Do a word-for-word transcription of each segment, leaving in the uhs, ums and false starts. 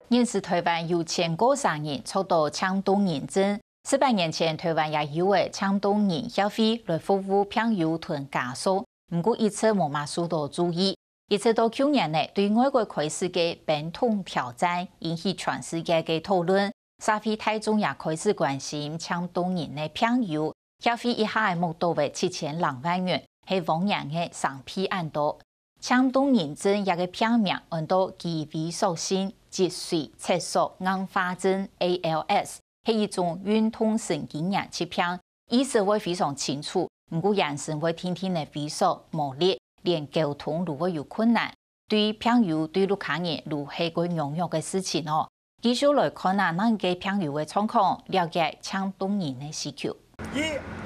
現時臺灣有千過儕人著著漸凍人症，十八年前臺灣也有个漸凍人協會來服務病友同家屬，毋過一直無麼受著注意。一直到舊年呢，對外國開始个冰桶挑戰引起全世界个討論，社會大眾也開始關心漸凍人个病友，協會一下仔募到个七千零萬元，係往年个三倍恁多。漸凍人症這个病名安到肌萎縮性脊髓側索硬化症ALS，係一種運動神經炎疾病，意識會非常清楚，毋過眼神會定定仔萎縮無力，連溝通都會有困難。對病友對屋下人都係个仰若个事情哦。繼續來看啊，𠊎个病友个狀況，了解漸凍人个需求。一、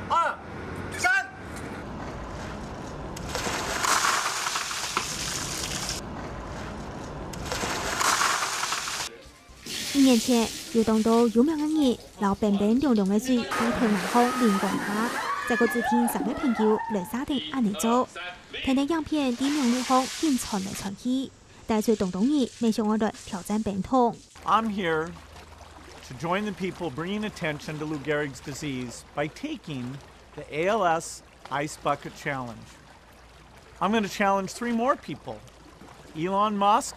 二、三。五年前，有當多有名个人，摎冰冰涼涼个水，在天台項淋光下，再過指定三个朋友來設定恁仔做。跈等影片在網路項緊傳來傳去，帶出當多人乜想愛來挑戰冰桶。I'm here to join the people bringing attention to Lou Gehrig's disease by taking the ALS Ice Bucket Challenge. I'm going to challenge three more people: Elon Musk,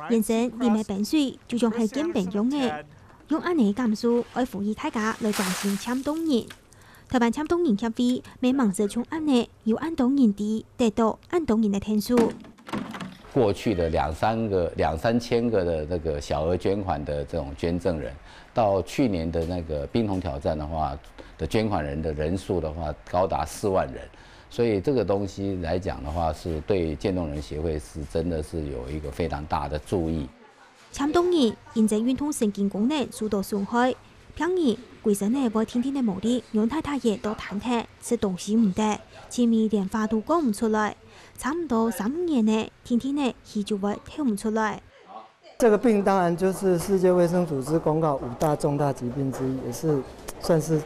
人生裡面冰水就像係見冰樣仔，用恁仔个感受愛呼籲大家來關心漸凍人。臺灣漸凍人協會乜吂識像恁仔有恁多人知，得著恁多人个𢯭手。過去的兩三个、兩三千个的那个小额捐款的这种捐赠人，到去年的那个冰桶挑战的话，的捐款人的人数的话，高达四万人。所以这个东西来讲的话，是对渐冻人协会是真的是有一个非常大的助益。漸凍人因為運動神經功能受到損害，病人歸身仔會定定仔無力，仰大大仔到攤忒，食東西毋得，盡尾連話都講毋出來，差毋多三五年仔，定定仔氣就會敨毋出來。这个病当然就是世界卫生组织公告五大重大疾病之一，也是算是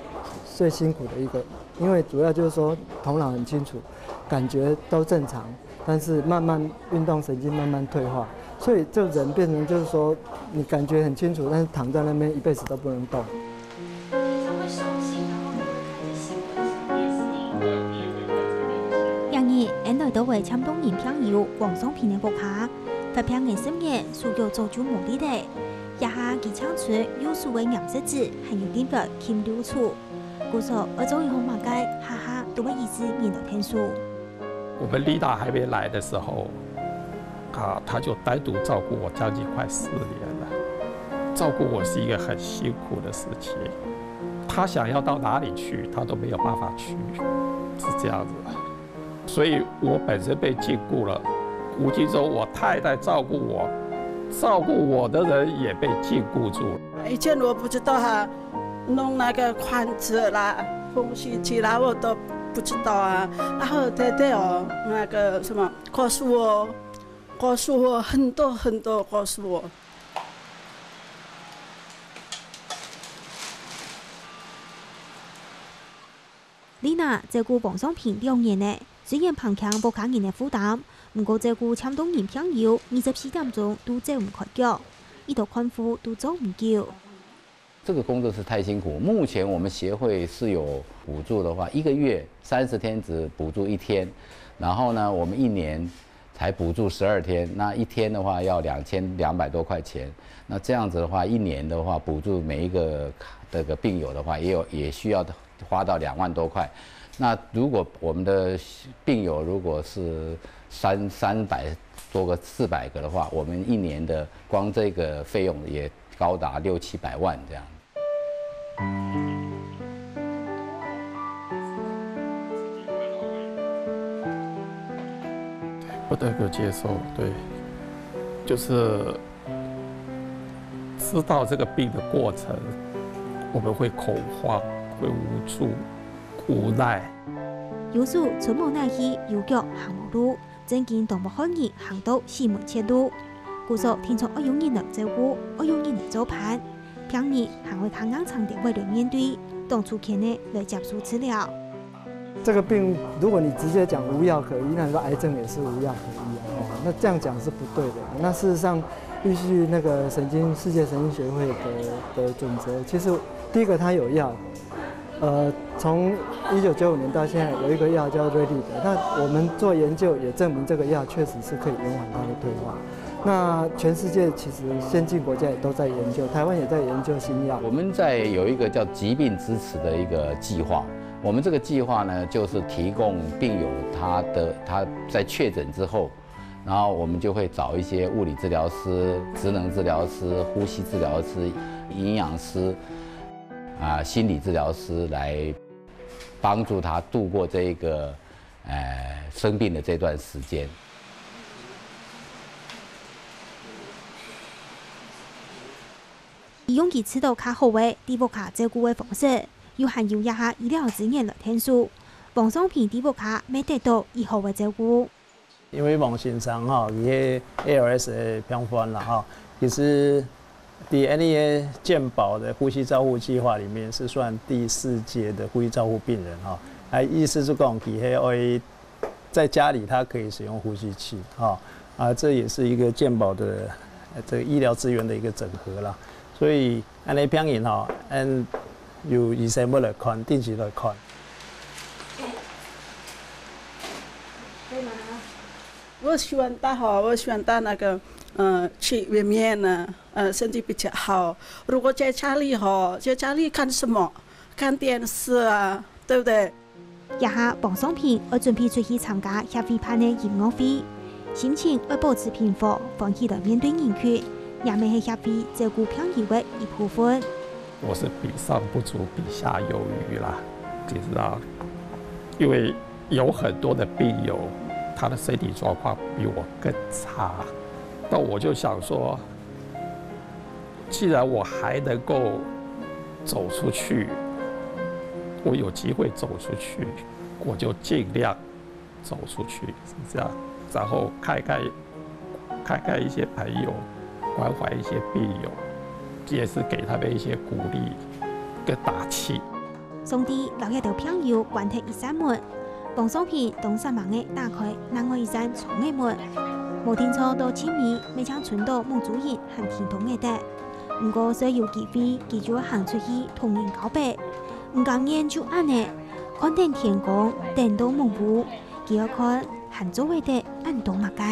最辛苦的一个，因为主要就是说头脑很清楚，感觉都正常，但是慢慢运动神经慢慢退化，所以这人变成就是说你感觉很清楚，但是躺在那边一辈子都不能动。今日，𫣆來到个漸凍人病友王尚平个屋下，發病个十年，手腳早就無力了。這下佢淨伸右手个黏石子，還有另外撳溜鼠。故所愛做一項麼个，下下都會有人來𢯭手。我们丽娜还没来的时候，啊，她就单独照顾我将近快四年了。照顾我是一个很辛苦的事情，她想要到哪里去，她都没有办法去，是这样子。所以我本身被禁锢了，无形中我太太照顾我，照顾我的人也被禁锢住了。以前我不知道哈，弄那个宽子啦、风湿期啦，我都不知道啊。然后太太哦，那个什么，告诉我，告诉我很多很多，告诉我。丽娜照顧王尚平兩年了，雖然減輕屋下人个負擔，毋過照顧漸凍人病友二十四點鐘都走毋開腳，一到看護都做毋久。这个工作是太辛苦。目前我们协会是有补助的话，一个月三十天只补助一天，然后呢，我们一年才补助十二天，那一天的话要两千两百多块钱。那这样子的话，一年的话，补助每一个这个病友的话，也有也需要花到两万多块。那如果我们的病友如果是三三百多个、四百个的话，我们一年的光这个费用也高达六七百万这样。不得不接受，对，就是知道这个病的过程，我们会恐慌，会无助，无奈。有時出無奈去，有腳行無路，正經當無好人行到死門前路。故所定著愛有人來照顧，愛有人來做伴，病人還會較硬撐兜會來面對，當初牽仔來接受治療。这个病，如果你直接讲无药可医，那你说癌症也是无药可医啊，哦，那这样讲是不对的。那事实上，依据那个神经世界神经学会的的准则，其实第一个它有药，呃，从一九九五年到现在有一个药叫 Ready 的，那我们做研究也证明这个药确实是可以延缓他的退化。那全世界其实先进国家也都在研究，台湾也在研究新药。我们在有一个叫疾病支持的一个计划，我们这个计划呢，就是提供病友他的他在确诊之后，然后我们就会找一些物理治疗师、职能治疗师、呼吸治疗师、营养师啊、心理治疗师来帮助他度过这一个呃生病的这段时间。用佢知道較好个在屋下照顧个方式，又還有這下醫療資源來𢯭手，黃尚平在屋下乜得到已好个照顧。因為黃先生吼，佢係A L S个病患啦吼，其實在N E A健保的呼吸照護計劃裡面是算第四階的呼吸照護病人吼。啊，意思是講，佢係愛在家裡他可以使用呼吸器吼，啊，這也是一個健保的呃這個醫療資源的一個整合啦。所以，恁呢病人吼，嗯，有醫生會來看，定期來看。我喜欢打哈，我喜欢打那个呃去外面呢，呃身体比较好。如果在家里哈，在家里看什么？看电视啊，对不对？這下黃尚平愛準備出去參加協會辦个音樂會，心情愛保持平和，歡喜來面對人群，也乜係協會照顧病友个一部分。我是比上不足，比下有余啦，你知道，因为有很多的病友，他的身体状况比我更差，那我就想说，既然我还能够走出去，我有机会走出去，我就尽量走出去，是这样，然后看一看，看看一些朋友，关怀一些病友，也是给他们一些鼓励跟打气。上帝摎這兜病友關忒一扇門，黃尚平當煞猛个打開另外一扇窗个門，無定著到盡尾，乜正伸到目珠仁還停動个得。毋過，隨有機會，佢就會行出去同人交陪。毋甘願就恁呢，看等天光，等到濛霧，佢愛看還做會得恁多麼个。